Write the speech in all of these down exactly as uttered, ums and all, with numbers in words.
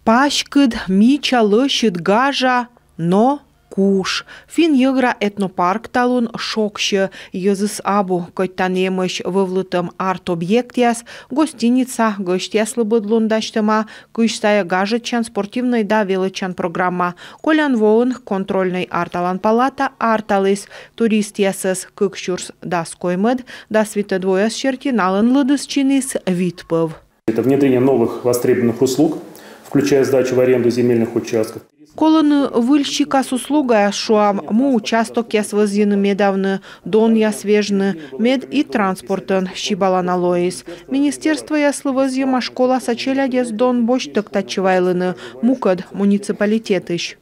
Паськыд, мича, лӧсьыд, гажа, но куш. Финн-йӧгра этнопарк талун шогсьӧ. Йӧзыс абу. Кӧть тані эмӧсь вӧвлытӧм арт-объектъяс, гостиница, гӧсьтъяслы быд лун дасьтӧма, кызь сайӧ гажӧдчан, спортивнӧй да велӧдчан программа. Колян воын контрольнӧй арталан палата арталіс туристъясӧс. Кык сюрс дас коймӧд — дас витӧд вояс серти налӧн лыдыс чиніс вит пӧв. Это внедрение новых востребованных услуг, включая сдачу в аренду земельных участков. Колӧны выль сикас услугаяс, шуам, му участокъяс вӧзйыны, медавны, донъяс вежны, мед и транспортӧн сибалана лоис. Министерствояслы вӧзйӧма школаса челядьӧс дон босьттӧг татчӧ вайлыны мукӧд муниципалитетысь.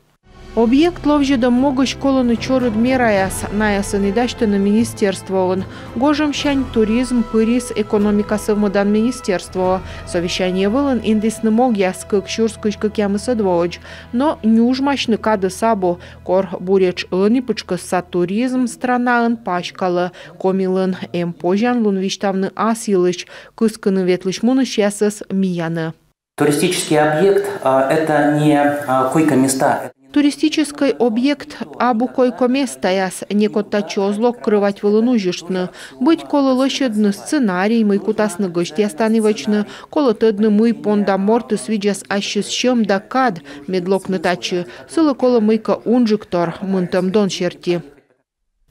Объект ловзьӧдӧм могысь колӧны чорыд мераяс, найӧс ӧні дасьтӧны министерствоын. Гожӧмсянь туризм пырис экономика сӧвмӧдан министерствоӧ. Совещание вылын индісны могъяс кык сюрс кызь кӧкъямысӧд воӧдз. Но нюжмасьны кадыс абу. Кор буретш ӧні пытшкӧсса туризм странаын паськалӧ, Комилӧн эм позянлун висьтавны ас йылысь, кыскыны ветлысь-мунысьясӧс миянӧ. Туристический объект, а, это не, а, койко-места. Туристическӧй объект абу койко-местаяс, некод татчӧ оз лок крӧвать вылын узьыштны. Быть колӧ лӧсьӧдны сценарий, мый кутасны гӧсьтъяс тані вӧчны, колӧ тӧдны, мый понда мортыс видзас ассьыс сьӧм да кад, мед локны татчӧ. Сылы колӧ мыйкӧ унджыктор, мынтӧм дон серти.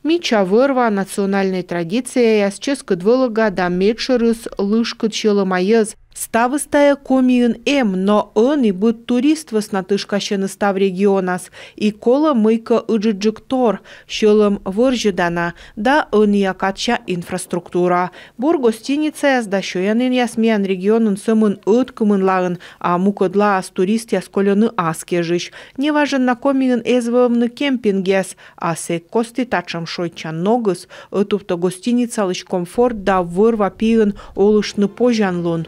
Мича вӧр-ва, национальнӧй традицияяс, чӧскыд вӧлӧга да медшӧрыс лышкыд сьӧлӧма йӧз. Ставыс тайӧ Комиын эм, но ӧні быд турист вӧсна тышкасьӧны став регионас, и колӧ мыйкӧ ыджыдджык тор, сьӧлӧм вӧрзьӧдана да ӧнія кадся инфраструктура. Бур гостиницаяс да сёянінъяс миян регионын сӧмын ӧткымынлаын, а мукӧдлаас туристъяс кольӧны ас кежысь. Неважӧн на Комиын эз вӧвны кемпингъяс, а сэк кості татшӧм шойччан ногыс ӧтувтӧ гостиницалысь комфорт да вӧр-ва пиын олыштны позянлун.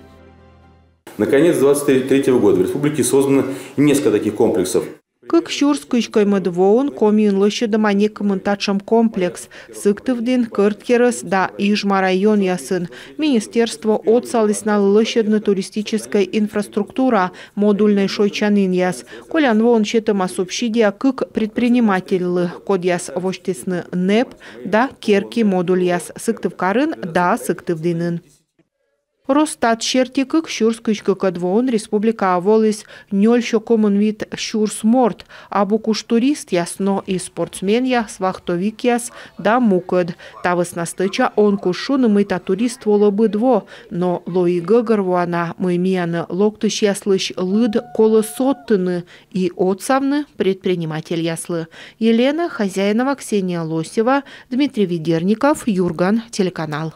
Наконец, с двадцать третьего года в республике создано несколько таких комплексов. Кык сюрс кызь коймӧд воын Комиын лӧсьӧдӧма некымын татшӧм комплекс Сыктывдін, Кӧрткерӧс да Ижма районъясын. Министерство отсаліс налы лӧсьӧдны туристическӧй инфраструктура модульнӧй шойччанінъяс. Колян воын сетӧма субсидия кык предпринимательлы, кодъяс восьтісны нэп да керки модульяс Сыктывкарын да Сыктывдінын. Росстат серти кык сюрс кызь кыкӧд воын республикаӧ воліс нёль сё комын вит сюрс морт, абу куш туристъяс, но и спортсменъяс, вахтовикъяс да мукӧд. Та вӧсна стӧча он куж шуны, мый та турист волӧ быд во, но лои гӧгӧрвоана, мый миянӧ локтысьяслысь лыд колӧ содтыны и отсавны предпринимательяслы. Елена Хозяинова, Ксения Лосева, Дмитрий Ведерников, «Юрган» телеканал.